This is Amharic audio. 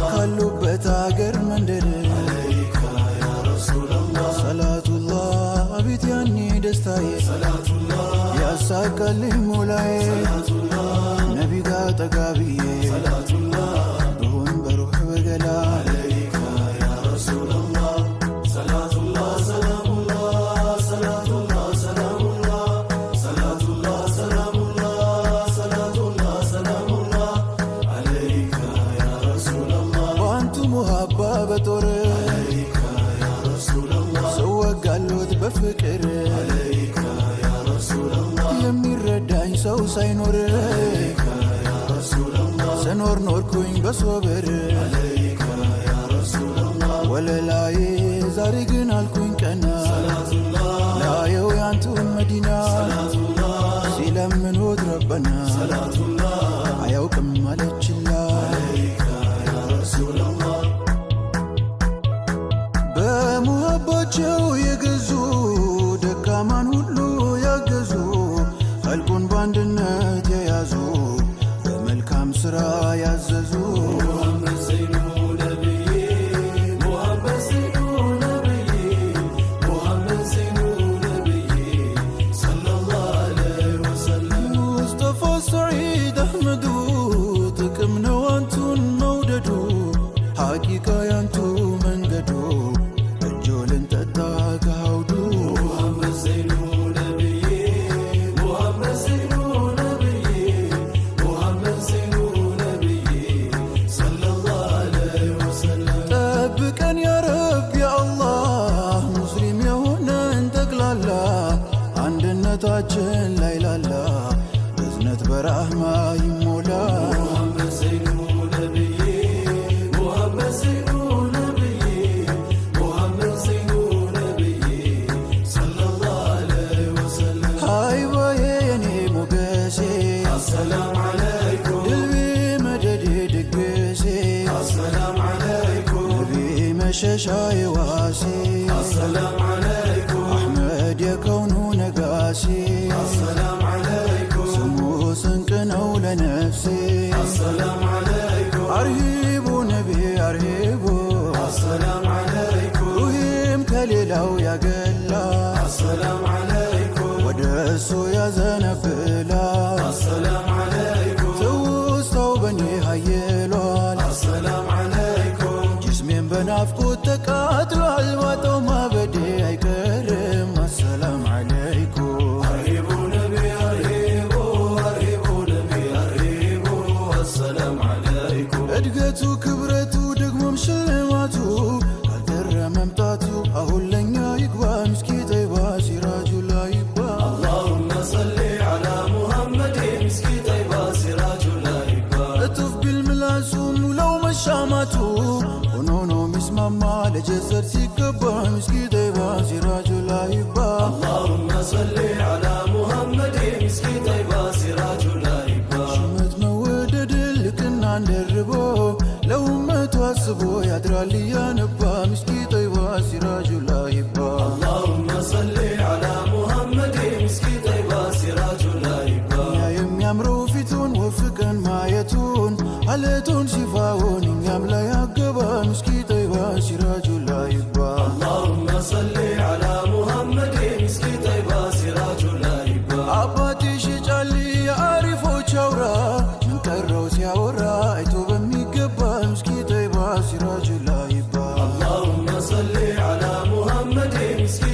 ካሉበት አገር መንደር ሰላቱላህ አቤት ያኔ ደስታዬ ያሳካልኝ ሞላዬ ነቢ ጋ ጠጋ ብዬ ብሆን በሩህ በገላ። ሰላቱላህ ሰላሙላህ፣ ሰላቱላህ ሰላሙላህ፣ ሰላቱላህ ሰላሙላህ፣ ሰላቱላህ ሰላሙላህ ዓለይከ ያ ረሱለላህ። በአንቱ ሙሃባ በጦር ዓለይከ ያ ረሱለላህ። ስወጋሎት በፍቅር ዓለይከ ያ ረሱለላህ። የሚረዳኝ ሰው ሳይኖር ዓለይከ ያ ረሱለላህ። ስኖር ኖርኩኝ በሶብር። ዓለይከ ያ ረሱለላህ። ወለላዬ ዛሬ ግን አልኩኝ ቀና። ሰላቱላህ። ላየው ያንቱን መዲና። ሰላቱላህ። ሲለምኑት ረበና ሰላቱላህ። አያውቅም አለችላ። ዓለይከ ያ ረሱለላህ። በሙሀባቸው የገዙ፣ ደካማን ሁሉ ያገዙ፣ ኸልቁን በአንድነት የያዙ፣ በመልካም ሥራ ያዘዙ። ሙሐመድ ዘይኑ ነብዬ፣ ሙሐመድ ዘይኑ ነብዬ፣ ሙሐመድ ዘይኑ ነብዬ፣ ሰለላሁ ዐለይሂ ወሰለም። ሙስጠፋ ሰዒድ አሕመዱ፣ ጥቅም ነው አንቱን መውደዱ፣ ሐቂቃ ያንቱ መንገዱ፣ እጆ ልንጠጣ ከሐውዱ። ሙሐመድ ዘይኑ ነብዬ፣ ሙሐመድ ዘይኑ ነብዬ፣ ሙሐመድ ዘይኑ ነብዬ፣ ሰለላሁ ዐለይሂ ወሰለም። ጠብቀን ያ ረብ ያ አላህ፣ ሙስሊም የሆነን ጠቅላላ፣ አንድነታችን ላይላላ በእዝነት በራህማ ይሞላ። ሙሐመድ ዘይኑ ነብዬ፣ ሙሐመድ ዘይኑ ነብዬ፣ ሙሐመድ ዘይኑ ነብዬ፣ ሰለላሁ ዐለይሂ ወሰለም። ሃይባዬ የኔ ሞገሴ። አሰላም ዐለይኩም። ድልቤ መደዴ ድግሴ። አሰላም ዐለይኩም። ነቢ መሸሻዬ ዋሴ። አሰላም ዐለይኩም። አሕመድ የከውኑ ነጋሴ። አሰላም ዐለይኩም። ስሙ ስንቅ ነው ለነፍሴ። አሰላም ዐለይኩም። አርሂቡ ነቢ አርሂቡ። አሰላም ዐለይኩም። ሩሂም ከሌላው ያገላ። አሰላም ዐለይኩም። ወደ እሱ ያዘነብላል። አሰላም ዐለይኩም። ትውስታው በኔ ሀይሏል። አሰላም ዐለይኩም። ጅስሜን በናፍቆት ተቃጥሏል። ባጣው ማበዴ አይቀርም። አሰላም ዐለይኩም። አርሂቡ ነቢ አርሂቡ፣ አርሂቡ ነቢ አርሂቡ፣ አሰላም ዐለይኩም። እድገቱ ክብረቱ ደግሞም ሽልማቱ ካልቀረ መምጣቱ አሁን ለኛ ይግባ ምስኪ ጠይባ ሲራጁ ላይ ይግባ። አላሁመ ሰሊ ዐላ ሙሐመድ ምስኪ ጠይባ ሲራጁ ላይ ይግባ። እጥፍ ቢል ምላሱ ሙላው መሻማቱ ሆኖ ነው ሚስማማ ለጀሰድ ሲገባ ምስኪ ጠይባ ሲራጁ ላይ ይግባ። አላሁመ ሰሊ ዐላ ሙሐመድ ምስኪ ጠይባ ሲራጁ ላይ ይግባ። ሹመት መወደድ ልቅናን ደርቦ ለኡመቱ አስቦ ያድራል እያነባ ምስኪ ጠይባ ሲራጁ ላይ ይግባ። አላሁመ ሰሊ ዐላ ሙሐመድ ምስኪ ጠይባ ሲራጁ ላይ ይግባ። ያ የሚያምረው ፊቱን ወፍቀን ማየቱን አለቱን ሲፋውን እኛም ላይ አገባ ምስኪ ጠይባ ሲራጁ ላይ ይግባ። አላሁመ ሰሊ ዐላ ሙሐመድ ምስኪ ጠይባ ሲራጁ ላይ ይግባ። አባቴ ሽጫል የአሪፎች አውራ፣ ምን ቀረው ሲያወራ አይቶ በሚገባ ምስኪ ጠይባ ሲራጁ ላይ ይግባ። አላሁመ ሰሊ ዐላ ሙሐመድ ምስኪ